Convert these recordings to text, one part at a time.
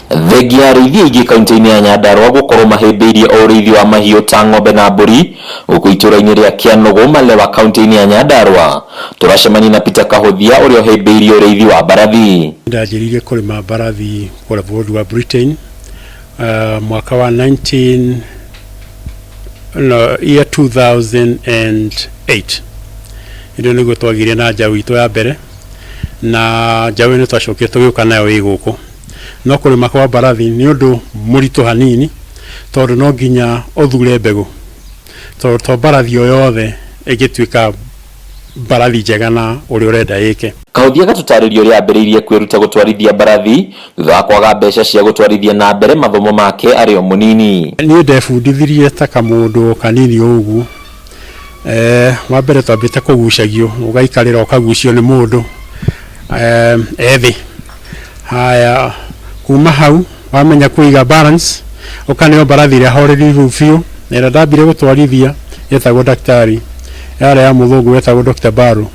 Thengia ya arĩithi aingĩ kaunti-inĩ ya Nyandarua gũkorwo mahĩmbĩirie o ũrĩithi wa mahiũ ta ng'ombe na mbũri gũkũ itũũra-inĩ rĩa Kĩanũgũ Malewa kaunti-inĩ ya Nyandarua, tũracemania na Peter Kahũthia ũrĩa ũhĩmbĩirie ũrĩithi wa mbarathi. Ndanjĩrĩirie kũrĩma mbarathi kũrĩa bũrũri wa Britain mwaka wa 19 no, year 2008. Ĩndĩ nĩguo twagĩire na njaũ itũ ya mbere, na njaũ ĩno twacokire tũgĩũka nayo ĩ gũkũ. No kũrĩma kwa mbarathi nĩ ũndũ mũritũ hanini, tondũ no nginya ũthure mbegũ, tondũ to mbarathi o yothe ĩngĩtuĩka mbarathi njega na ũrĩa ũrenda ĩke. Kahũthia gatũtarĩria ũrĩa ambĩrĩirie kwĩruta gũtwarithia mbarathi thutha wa kwaga mbeca cia gũtwarithia na mbere mathomo make arĩ o mũnini. Niĩ ndebundithirie ta kamũndũ kanini o ũguo. Wa mbere twambĩte kũgucagio, ũgaikarĩra ũkagucio nĩ mũndũ ethĩ. Haya, kuma hau wamenya kũiga balance, ũkaneo mbarathi ĩrĩa horeri rĩu biũ, na ĩrĩa ndambire gũtwarithia yetagwo daktari, yarĩ ya mũthũngũ wetagwo Dr. Barrow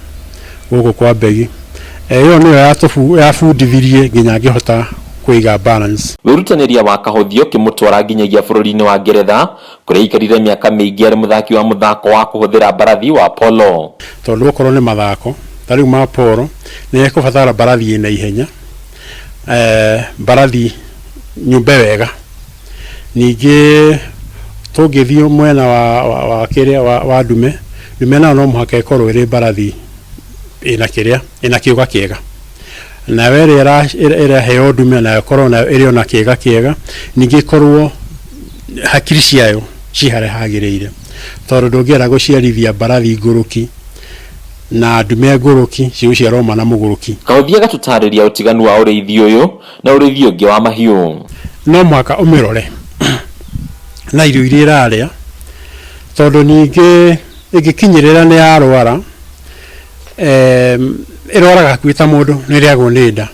gũkũ kwa Mbegi. Ĩyo nĩyo yabundithirie nginya ngĩhota kũiga balance. Wĩrutanĩria wa Kahũthia ũkĩmũtwara nginyagia bũrũri-inĩ wa Ngeretha kũrĩa aikarire mĩaka mĩingĩ arĩ mũthaki wa mũthako wa kũhũthĩra mbarathi wa polo. Tondũ okorwo nĩ mathako ta rĩu ma polo, nĩ ekũbatara mbarathi ĩna ihenya, mbarathi nyũmbe wega. Ningĩ tũngĩthiĩ mwena wa kĩrĩa wa ndume, ndume nayo no mũhaka ĩkorwo ĩrĩ mbarathi ĩna kĩrĩa, ĩna kĩũga kĩega. Nayo ĩrĩa ĩraheo ndume nayo ĩkorwo nayo ĩrĩ ona kĩga kĩega, ningĩ ĩkorwo hakiri ciayo ci harĩa hagĩrĩire, tondũ ndũngĩenda gũciarithia mbarathi ngũrũki na ndume ngũrũki cigũciarwo mwana mũgũrũki. Kahũthia gatũtarĩria ũtiganu wa ũrĩithi ũyũ na ũrĩithi ũngĩ wa mahiũ. No mũhaka ũmĩrore na irio iria ĩrarĩa, tondũ ningĩ ĩngĩkinyĩrĩra nĩ yarwara, ĩrwaraga hakuhĩ ta mũndũ, nĩ ĩrĩagwo nĩ nda.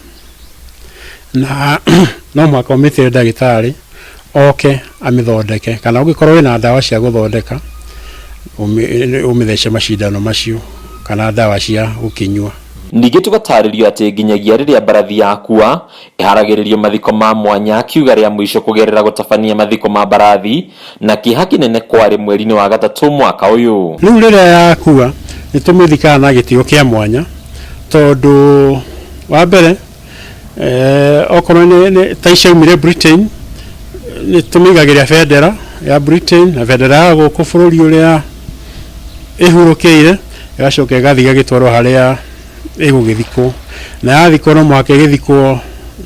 Na no mũhaka ũmĩtĩre ndagĩtarĩ oke amĩthondeke, kana ũngĩkorwo wĩna ndawa cia gũthondeka, ũmĩthece macindano macio, kana ndawa cia gũkĩnyua. Ningĩ tũgatarĩrio atĩ nginyagia rĩrĩa mbarathi yakua ĩharagĩrĩrio mathiko ma mwanya kiuga rĩa mũico kũgerera gũtabania mathiko ma mbarathi na kĩeha kĩnene kwarĩ mweri-inĩ wa gatatũ mwaka ũyũ. Rĩu rĩrĩa yakua nĩ tũmĩthikaga na gĩtĩo kĩa mwanya, tondũ wa mbere okorwo nĩ ta ciaumire Britain, nĩ tũmĩigagĩrĩra bendera ya Britain na bendera ya gũkũ bũrũri ũrĩa ĩhurũkĩire, ĩgacoka ĩgathiĩ ĩgagĩtwarwo harĩa ĩgũgĩthikwo, na yathikwo no mũhaka ĩgĩthikwo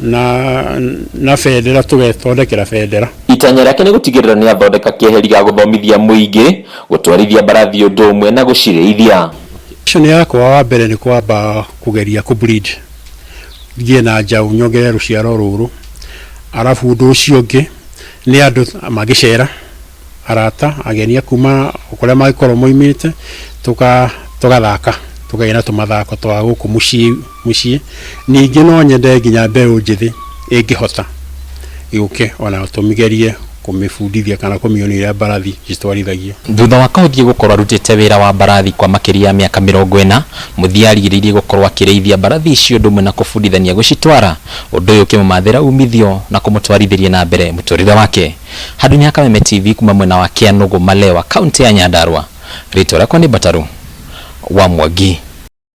na bendera, tũgethondekera bendera. Itanya rĩake nĩ gũtigĩrĩra nĩ athondeka kĩeheri gĩa gũthomithia mũingĩ gũtwarithia mbarathi ũndũ ũmwe na gũcirĩithia. Mission yakwa wa mbere nĩ kwamba kũgeria kũ breed, ngĩe na njaũ nyongerere rũciaro rũrũ, arabu ũndũ ũcio ũngĩ nĩ andũ mangĩcera, arata ageni a kuma kũrĩa mangĩkorwo moimĩte, tũgathaka, tũkagĩa na tũmathako twa gũkũ mũciĩ. Ningĩ no nyende nginya mbeũ njĩthĩ ĩngĩhota yũke ona tũmĩgerie kũmĩbundithia kana kũmĩonia ũrĩa mbarathi citwarithagio. Thutha wa Kahũthia gũkorwo arutĩte wĩra wa mbarathi kwa makĩria ya mĩaka 40, mũthia arigĩrĩirie gũkorwo akĩrĩithia mbarathi icio ũndũ ũmwe na kũbundithania gũcitwara, ũndũ ũyũ ũkĩmũmathĩra umithio na kũmũtwarithĩria na mbere mũtũrĩre wake. Handũ-inĩ ha Kameme TV kuma mwena wa Kĩanũgũ Malewa, kaunti ya Nyandarua, rĩtwa rĩakwa nĩ Mbataru wa Mwangi.